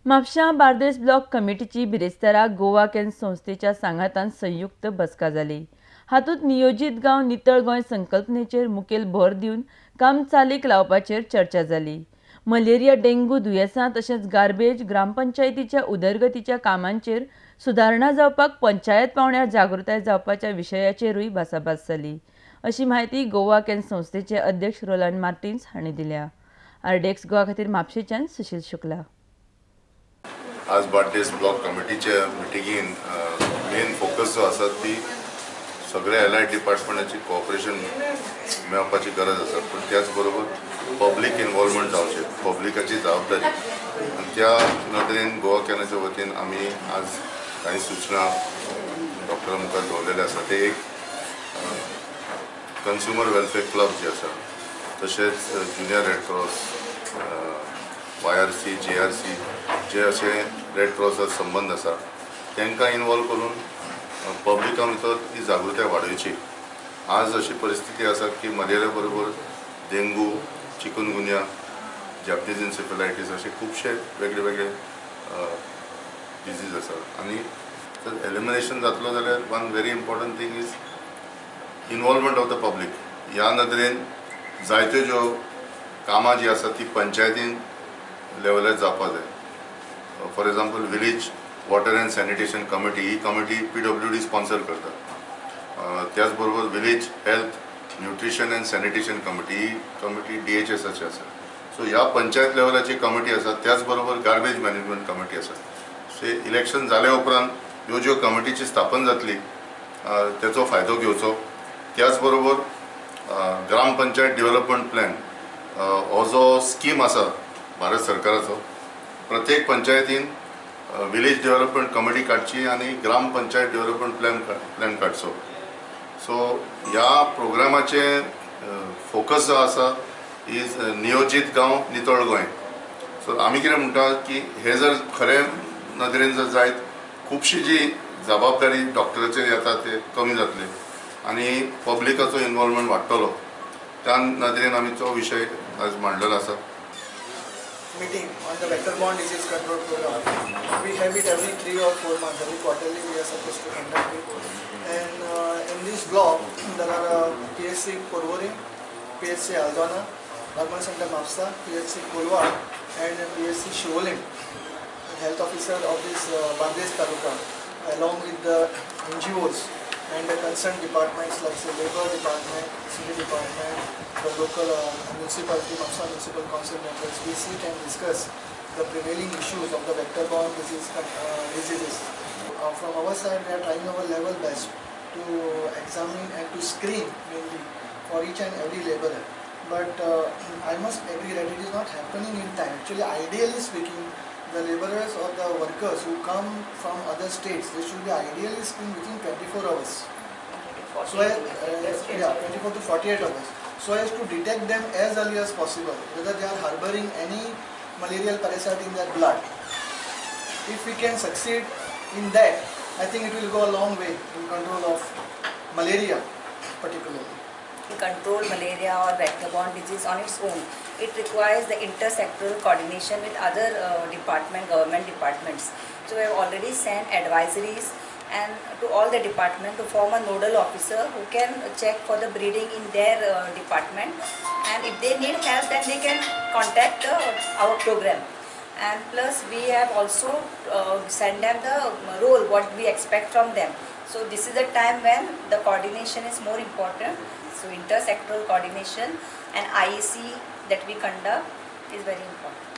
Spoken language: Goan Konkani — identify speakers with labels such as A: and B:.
A: म्हापश्यां बार्देस ब्लॉक कमिटीची बिरेस्तारा गोवा can संस्थेच्या सांगातान संयुक्त बसका जाली. हातूंत नियोजीत गांव नितळ गोंय संकल्पनेचेर मुखेल भर दिवन काम चालीक लावपाचेर चर्चा जाली. मलेरिया, डेंग्यू दुयेंसां तशेंच गार्बेज, ग्रामपंचायतीच्या उदरगतीच्या कामांचेर सुदारणा जावपाक पंचायत पावंड्यार जागृताय जावपाच्या विशयाचेरूय भासाभास जाली, अशी म्हायती गोवा can संस्थेचे अध्यक्ष रोलांड मार्टिन्स हांणी दिल्या. आरडीएक्स गोवा खातीर म्हापशेंच्यान सुशील शुक्ला.
B: आज बार्देस ब्लॉक कमिटीच्या मिटिंगेन मेन फोकस जो आसा ती सगळ्या एलायड डिपार्टमेंटाची कॉपरेशन मेळपाची गरज आसा, पूण त्याच बरोबर पब्लीक इन्वॉल्वमेंट जावचें, पब्लिकाची जबाबदारी. आनी त्या नदरेन गोवा कॅनाच्या वतीन आमी आज कांय सूचना डॉक्टरा मुखार दवरलेले आसा. ते एक कंज्युमर वेलफेअर क्लब जे आसा, तशेंच junior red cross, YRC, JRC जे अशे रेड क्रॉसा संबंद आसा तांकां इन्वॉल्व करून पब्लिका भितर ही जागृताय वाडोवची. आज अशी परिस्थिती आसा की मलेरिया बरोबर डेंगू, चिकनगुनिया, जॅपनीज इन्सेफेलायटीस अशे खुबशे वेगळे वेगळे डिजीज आसा. आनी जर एलिमिनेशन जातलो जाल्यार one very important thing is involvement of the public. ह्या नदरेन जायत्यो ज्यो कामां जीं आसा ती पंचायतीन लेवलार जावपा जाय. For example, village water and sanitation committee, he committee PWD sponsor करता. त्याच बरोबर village health nutrition and sanitation committee, he committee DHSाची आसा. सो ह्या पंचायत लेवलाची कमिटी आसा. त्याच बरोबर गार्बेज मॅनेजमेंट कमिटी आसा. सो इलेक्शन जाल्या उपरांत ह्यो ज्यो कमिटीची स्थापन जातली तेचो फायदो घेवचो. त्याच बरोबर ग्रामपंचायत डेव्हलपमेंट प्लॅन हो जो स्कीम आसा भारत सरकाराचो, प्रत्येक पंचायतीन विलेज डेव्हलपमेंट कमिटी काडची आनी ग्रामपंचायत डेव्हलपमेंट प्लॅन काडचो. सो ह्या प्रोग्रामाचे फोकस जो आसा is नियोजीत गांव नितळ गोंय. सो आमी कितें म्हणटा की हे जर खरें नदरेन जर जायत खुबशी जी जबाबदारी डॉक्टराचेर येता ते कमी जातले आनी पब्लिकाचो इन्वॉल्वमेंट वाडटलो. त्या नदरेन आमी तो विशय आज मांडलेलो आसा.
C: Meeting on the vector-borne disease control program. We have it every 3 or 4 months, every quarterly we are supposed to conduct it. And in this block there are PHC Porvorim, PHC Aldona, Urban Center Mapsa, PHC Kolwa and PHC Siolim. Health officer of this Bardez Taluka, along with the NGOs and the concerned departments like say labor department, city department, the local municipality, Mapsa municipal council members, we sit and discuss the prevailing issues of the vector-borne diseases. From our side, we are trying our level best to examine and to screen mainly for each and every laborer. But I must agree that it is not happening in time. Actually, ideally speaking, the laborers or the workers who come from other states, they should be ideally screened within 24 hours. So as, 24 to 48 hours. So as to detect them as early as possible, whether they are harboring any malarial parasite in their blood. If we can succeed in that, I think it will go a long way in control of malaria particularly.
D: To control malaria or vector-borne disease on its own, it requires the intersectoral coordination with other department, government departments. So we have already sent advisories and to all the department to form a nodal officer who can check for the breeding in their department, and if they need help then they can contact our program. And plus we have also sent them the role what we expect from them. So this is the time when the coordination is more important. So intersectoral coordination and IEC that we conduct is very important.